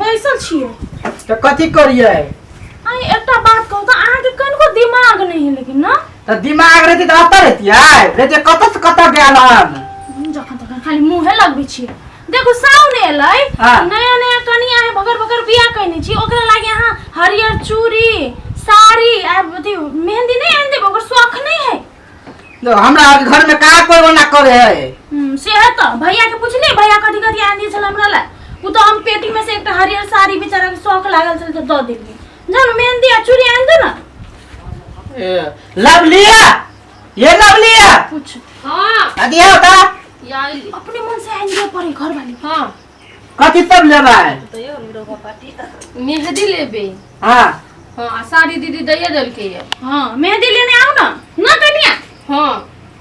बैसल छियै। तऽ कथी करियै? आइ एकटा बात कहू तऽ, अहाँके कनिको दिमाग नहि है लेकिन ना? तऽ दिमाग रहतै तऽ एतऽ रहतियै? रहतै कतऽ से कतऽ गेल हन। जखन तखन खाली मुँहे लगबै छियै। देखू, साउन एलै। नया नया कनिया है, भगर भगर बियाह कयने छी, ओकरा लागी अहाँ हरियर चूड़ी, साड़ी आ अथी मेहंदी नहि आनि देबै? ओकर शौख नहि है? देखो, हमरा घर में कहाँ कोई ओना करे है। से है तऽ भैया के पुछलियै, भैया कथी कथी आनि दै छल हमरा ला? ओ तऽ हम पेटी में से एकटा हरियर साड़ी, बेचारा के शौख लागल छल तऽ दऽ देलियै। जाउ ने, मेहंदी आ चूड़ी आनि दे ना। ए, लवलिया, ये लवलिया। पूछ। हाँ। अभी आओ ता। या आइली। अपने मन से आनि दिअ पड़े घर वाली। हाँ। कथी सब लेबै? मेहंदी लेबे। हाँ। हाँ, आ साड़ी दीदी दैये देलकै ये। हाँ, मेहंदी लेने आओ ना ना कनिया। हाँ।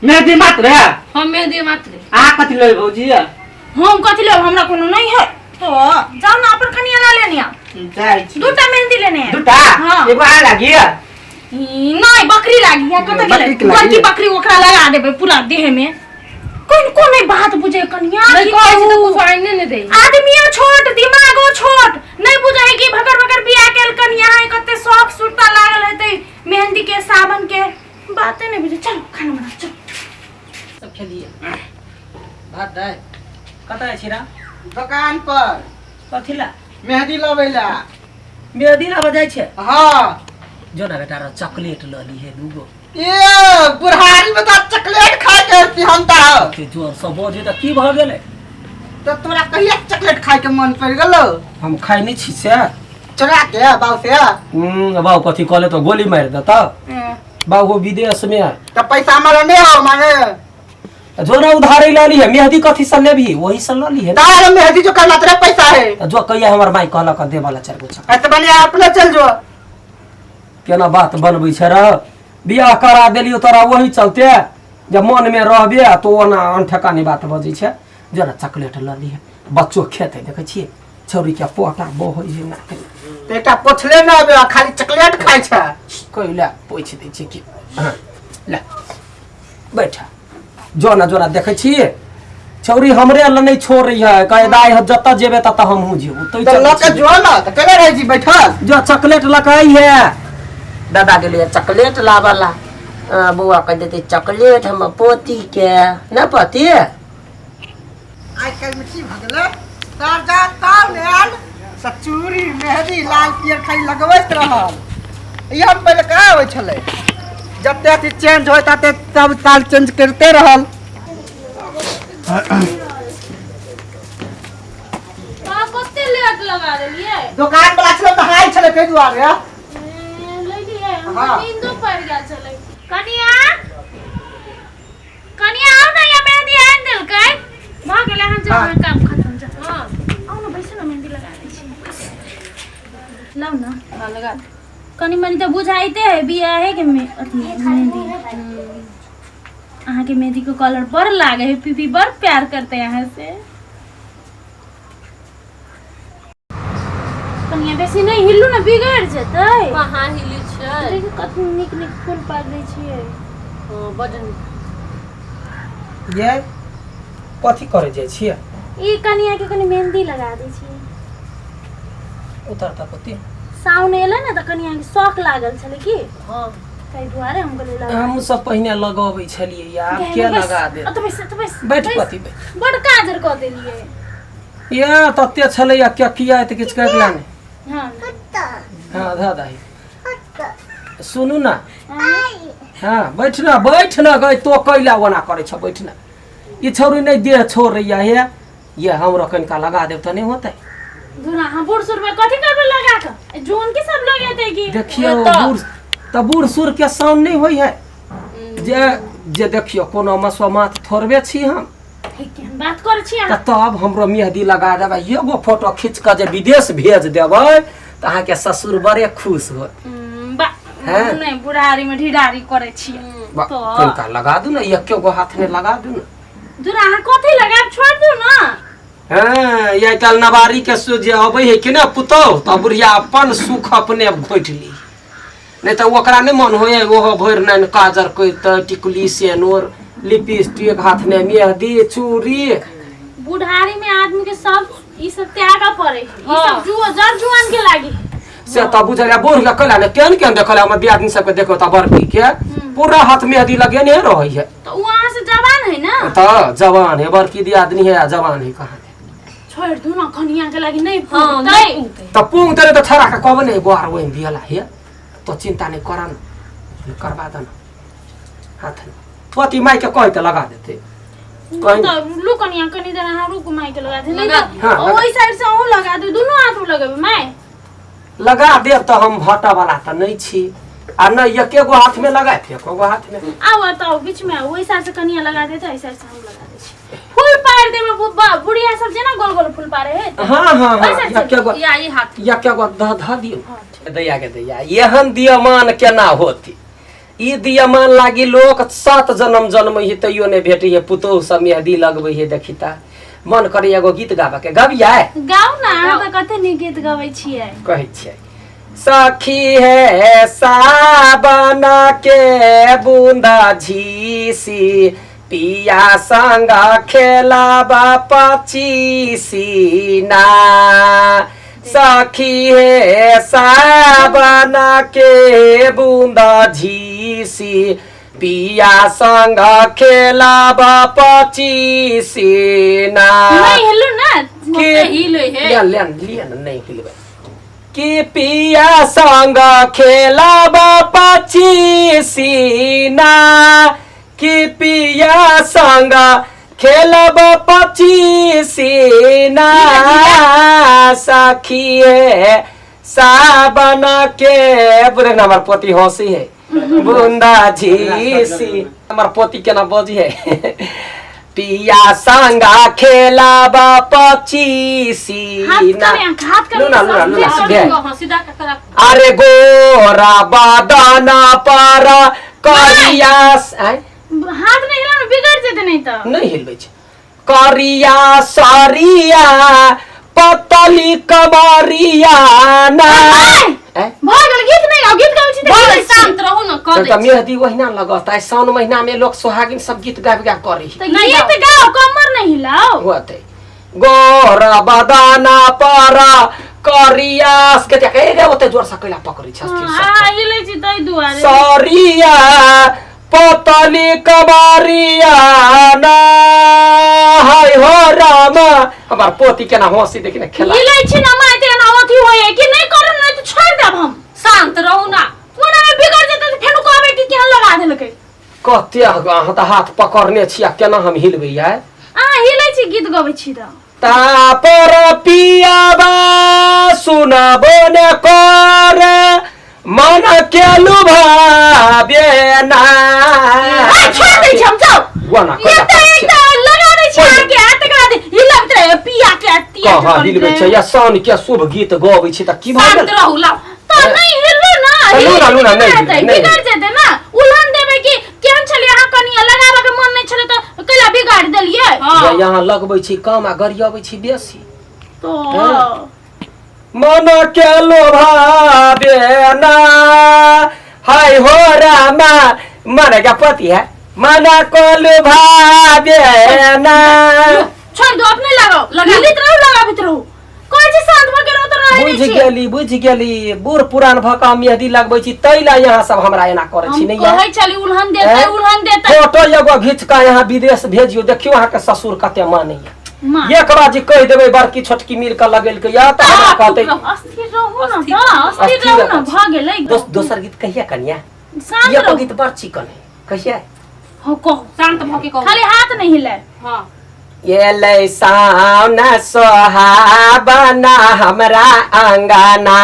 मेहंदी मात्र है? हाँ, मेहंदी मात्र। आ कथी लेबै भौजी? हम कथी लेब, हमरा कोनो नहीं है। तो जाओ ना, अपन कनिया ला लेने आओ। जाइ छी। दूटा मेहंदी लेने है। दूटा? हाँ। एगो आ लागी। ई, नहीं, बकरी लागी है। कतऽ गेलै? बकरी के लागी? बड़की बकरी, ओकरा लगा देबै पूरा देह में। कोन कोन नहीं बात बुझे कनिया। नहीं की कहै छी तऽ कहू? कुछ आइने नहि दै। आदमियो छोट, दिमागो छोट, नहीं बुझे है कि भगर भगर बियाह केल कनिया है, कते शौक सुरता लागल हेतै मेहंदी के, सावन के, बाते नहीं बुझे। चलो, खाना बना, चलो। सब खेलिए भात दालि। कतऽ जाइ छी रा? दोकान पर। कथी ला? मेहंदी लबै ला। मेहदी लाबऽ जाइ छै? हाँ। जो ना बेटा, चॉकलेट लऽ लीहे दूगो। ए, बुढ़ारी में तो चॉकलेट खाए के सिहनता हो। के जोर से बजे तऽ की भऽ गेलै? तो तोरा कहिया चॉकलेट खाए के मन पड़ गेलो? हम खाइ नहि छी से। चोरा के बाऊ से? बाबू कथी कहले तऽ गोली मारि देता बाबू विदेश में। तो पैसा हमारा नहीं हो मांगे। जो ना उधारी लऽ लीहे। मेहदी कथी से लेबही? वही से लऽ लीहे। तारा मेहंदी जो करना तेरा पैसा है। तऽ जो कहिया हमर माय कहलक देबऽ ला चारि गो चॉकलेट। ऐसे बढ़िया अपने चल जो। केना बात बनबै छै रह? बियाह करा देलियौ तोरा वही चलते, जब मनमे रहबे आ तो ओना अनठेकानी बात बजै छै। जो ना, चॉकलेट लऽ लिहे, बच्चो खेतै। देखै छियै छौरीके पोटा बहै है नाक। तो एकटा पोछले ना आबे, खाली चॉकलेट खाइ छै। कैला पोछि दै छै कि? हाँ, ले बैठ। जो ना, जोरा देखै छियै छौरी हमरे लग नहि छोड़ै है। कहे दाइ, जतऽ जेबै ततऽ हमहूँ जेबू। तै तो चलै लऽ के छियै। जो ना, तो केना रहै छी बैठल? जो चॉकलेट लऽ कऽ अइहे। दादा गेलै चॉकलेट लाबऽ ला। बौआ कह देतै चॉकलेट हमर पोतीके ने पति। आइ काल्हि में की भऽ गेलै, तार जा तार ने आयल तऽ चूड़ी, मेहदी, लाल पियर खाली लगबैत रहल। ई हम पहिले कहाँ होइ छलै? जते अथी चेंज होय तते सब साल चेंज करिते रहल। अहाँ कते लेट लगा देलियै? दोकान वाला छलै, नहाय छलै, ताहि दुआरे। ए, लेलियै हम। नींदो पड़ि गेल छलै। कनिया, कनिया, आउ ने, या मेहंदी आनि देलकै। भऽ गेलै, अहाँ जाउ, अहाँ काम खतम, जाउ। हाँ। आउ ने, बैसू ने, मेहंदी लगा दै छी, लाउ ने। हाँ, लगा दे। कनि मनि तऽ बुझाइते है बियाहे के मे अथी मेहंदी। अहाँके मेहंदी के कलर बड़ लागे है। पीपी बड़ प्यार करते हैं अहाँ से। कनिया, बेसी नहि हिलू ने, बिगड़ि जेतै। कहाँ हिली छै? देखियौ, कते नीक नीक फूल पारि दै छियै। हाँ, बड नीक। ये कथी करै जाइ छियै? ई कनिया के कनि मेहंदी लगा दै छियै। उतरता पति। साउन एलै ने तऽ कनिया के शौक लागल छलै की। हाँ। ताहि दुआरे हम कहलियै लगा। हम सब पहिने लगबै छलियै, आब के लगा दे? अतऽ बैस, अतऽ बैस। बैठ। बैस। पति, बैठ। बड़ काजर कऽ देलियै। ये तते छलैया क्या किया तऽ किछु करला नहि। हाँ। हाँ, धऽ दही। सुनू ना। हाँ, बैठ ना, बैठ ना। गई तो कैला ओना करै छ? बैठ ना। ई छौरी नहि देह छोड़ैया हे। ये हमरो कनिका लगा देब तऽ नहि होतै? धुना, हम बूढ़ सूढ़ में कथी करबै लगा कऽ? जोन के सब लगेतै की? देखियौ, बूढ़ तऽ बूढ़ सूढ़ के साउन नहि होइ है जे जे देखियौ, कोनो मसोमात थोड़बे छी हम। ठीक, केहन बात करै छी तऽ अहाँ? तब हमरो मेहदी लगा देबै, एगो फोटो खींच कऽ जे विदेश भेज देबै तऽ अहाँके ससुर बड़े खुश होत। बा। हैं? नहि, बुढ़ारी में ढिढारी करै छियै। बा, तऽ कनिका लगा दू ने, एको गो हाथ ने लगा दू ने। धुना, अहाँ कथी लगायब? छोड़ि दू ने। हँ, आइ काल्हि नवारी के जे अबै है कि ने पुतौह, तऽ बुढ़िया अपन सुख अपने घोटि ली। नहि तऽ ओकरा नहि मन होइए ओहो भरि नैन काजर करितै, टिकुली, सेनूर, लिपस्टिक, हाथ ने मेहदी, चूड़ी। बुढ़ारी में आदमी के सब ई सब त्याग पड़े है ई सब जुआ जर जुआन के लागी से त बुझल बूढ़ के कैला ने केहन केहन देखल हमर दियादनी सबके देखो त बड़की के पूरा हाथ मेहदी लगेने रहै है। तो वहां से जवान है ना। त जवान है, बड़की दियादनी है आ जवान है कहाँ। छोड़ दू ना कनिया के लागी नहीं हाँ, पुगतै। नहीं पुगतै। त पुगतै त छोरा के कहबे नहीं गोहार ओहिमे दियला हे, तो चिंता नहीं कर न, करवा दे न हाथ में। पति माई के कहि त लगा देते। कहीं तो लू कनिया कनी देर अहाँ रुकू, माई के लगा दे नहीं लगा तो हाँ, लगा। ओहि साइड से अहूँ लगा दू, दुनू हाथ में लगेबै माई। लगा देब त हम हटऽ वाला त नहीं छी, आ नहीं एके गो हाथ में लगा एको गो हाथ में। आउ त आउ बीच में आउ, ओहि साइड से कनिया लगा देते, एहि साइड से हम लगा दै छी। फूल पारि देबै, बुढ़िया सब जेना गोल गोल फूल पारे है। हाँ हाँ हाँ, ओहि साइड से एके गो या ई हाथ एके गो ध ध दियौ। दैया के दैया एहन दियमान केना होती, ई दियमान लागी लोक 7 जन्म जन्मै है तैयो नहीं भेटै है। पुतोहु सब मेहदी लगबै है देखिता मन करे एगो गीत गाबऽ के, गबियै? गाउ ना, अहाँ तऽ कते नीक गीत गबै छियै। कहै छियै सखी हे सावन के बूंदा झीसी, पिया संग खेलाबा पचीसी ना। सखी हे सावन के बूंदा झीसी, पिया संग खेलाबा पचीसी ना। नहीं हेलू ना के हिले हे। ले ले ले न, नहीं हिलबै कि पिया संग खेलाबा पचीसी ना, कि पिया संग खेलब पचीसी ना। सखिए सावन के बुरे हमर पोती हंसी है बूंदा झीसी, हमर पोती केना बजी है। पिया संग खेलब पचीसी हाथ ना। कने हाथ कने लूना, लूना, लूना, सब सीधे। हाँ, सीधा कर। अरे गोरा बदना पर करिया आँय? हाथ नहीं हिला ना, बिगड़ जेतै नहीं तो। नहीं हिलबै छै। करिया सरिया पतली कमरिया ना। आँय? भऽ गेल गीत नहीं गाउ, गीत गाबै छी तऽ बड़ गीत शांत रहू ना, कऽ तऽ दै छी। मेहदी ओहिना लगत। आइ साउन महीना में लोक सोहागिन सब गीत गाबि गाबि करै है। तऽ गीत गाउ, कमर नहीं हिलाउ। होतै गोरा बदना पर करिया के देख, ए ओते जोर से कैला पकड़ै छै स्थिर से। हाँ, हिलै छी ताहि दुआरे। सरिया पतली कमरिया ना, हाय हो रामा। हमर पोती केना हंसी देखी ने खेला। हिलै छी ना माय तऽ एना अथी होइ है कि नहीं करू नहीं तऽ छोड़ि देब हम। शांत रहू ना, ओना में बिगड़ जेतै तऽ फेनो कहबै कि केहन लगा देलकै। कते अहाँ तऽ हाथ पकड़ने छी आ केना हम हिलबै आइ। अहाँ हिलै छी गीत गबै छी तऽ। तापर पियाबा सुनबो ने करे मन के लुभाबे ना। आ, छोड़ दै छी हम, जाउ। वना ये तऽ एक तऽ लगा दै छी अहाँके हाथ तकरा दे हिलबैत रहै पिया के तिया के कहाँ करैत हिलबै रहै। छै या साउन के शुभ गीत गबै छी तऽ की भऽ शांत गेल? रहू लाउ। तऽ नहीं हिलू ना, तऽ लूना, हिलू लूना, तऽ नहीं बिगड़ हिलबै, जेतै, नहीं बिगड़ जेतै ना। उलहन देबै कि केहन छलियै अहाँ कनिया, लगाबऽ के मन नहि छलै तऽ कैला बिगाड़ देलियै। हाँ। या यहाँ लगबै छी कम आ गरियबै छी बेसी। तो हाँ। मन के लोभाबे ना, हाय हो रामा। मन के पति है मन को लुभाबे ना। छोड़ दो, अपने लगाओ, लगा। हिलैत रहू, लगाबैत रहू। कहै छी शांत भऽ के रहू तऽ रहै बुझि नहि छी। गेली, बुझि गेली, बूढ़ पुरान भऽ कऽ हम मेहदी लगबै छी तै ला यहाँ सब हमरा एना करै छी हम नहीं कहै छली उलहन देतै, हैं? उलहन देतै। फोटो एगो घीच कऽ यहाँ विदेश भेजियौ, देखियौ अहाँके ससुर कते मानैया। माँ। एक बार जे कहि देबै बड़की छोटकी मिल कऽ लगेलकै या तऽ हमरा कहतै अस्थिर रहू ना अस्थिर। तऽ, अस्थिर अस्थिर रहू ना, रहू। भऽ गेलै। दोसर गीत कहिया कनिया? शांत एगो रहू। गीत बड़ चिकन है, कहिया? हाँ कहू, शांत भऽ के कहू। खाली हाथ नहीं हिलाए। हाँ। एलै साउन सोहाबना हमरा अंगना,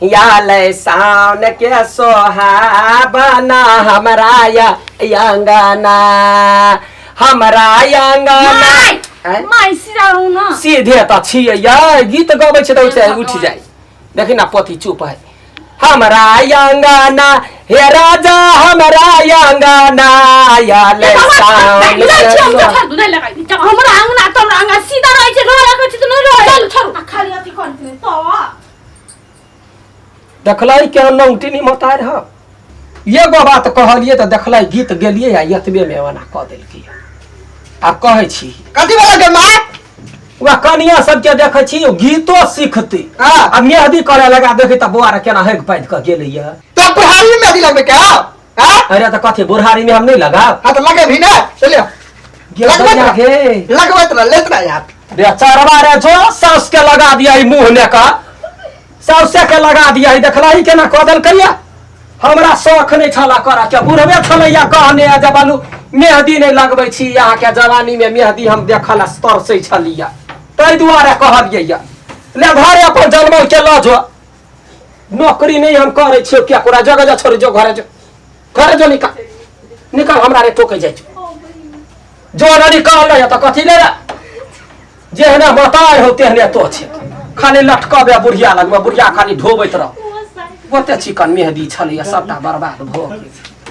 एलै साउन के सोहाबना हमरा अंगना, हमरा अंगना। माय, आँय? माय सीधा रहू ना। सीधे तऽ छियै यै, गीत गबै छै तऽ उठि जाइ। देखी ना पोती चुप है। हमरा अंगना हे राजा, हमरा अंगना एलै साउन नहीं के छी हम सोहा- छोड़ दू, नहीं लगाइ। हमरा अंगना तऽ हमरा अंगना सीधा रहै छै, रहै रखै छी तऽ नहि रहै। चल छोड़ू, आ खाली अथी करैत रहै तऽ। देखलै केहन लौंटी मतार ह। एगो बात कहलियै तऽ देखलै गीत गेलियै आ एतबे मे ओना कऽ देलकै। आ कहै छी कथी वाला गे माय? वएह कनिया सबके देखै छी गीतो सीखतै। हाँ। आ मेहदी करे लगा देखै तऽ बौआ रे केना हेक पाथि कऽ गेलैया। तो बुढ़ारी में मेहदी लगबे क्या? हाँ? अरे तऽ कथी बुढ़ारी में हम नहि लगाब? हाँ तो लगे भी ना, चलियो। गे लगबैत गे रह, लगबैत रह, लेत रह यार। बेचारवा रे जो साउस के लगा दिया ई मुंह ने का, साउसे के लगा दिया ई, देखला ही केना कऽ देलकैया। हमरा शौख नहि छला करऽ के, बुढ़बे छलैया कहने जे बालू मेहदी नहि लगबै छी, अहाँके जवानी में मेहदी हम देखल तरसै छलिया, ताहि दुआरे कहलियै। ले घरे अपन जनमल के लऽ जो, नौकरी नहि हम करै छियौ केकरा। जगह जा छोड़ि जो, घरे जो, घरे जो, निकाल निकाल, हमरा रे टोकै जाइ छौ, जो न निकाल। नहि तऽ कथी ले रे, जेहने मतार हो तेहने तो छै, खाली लटकबे बुढ़िया लगमे, बुढ़िया खाली ढोबैत रह। ओते चिकन मेहदी छलैया सबटा बर्बाद भऽ गेल।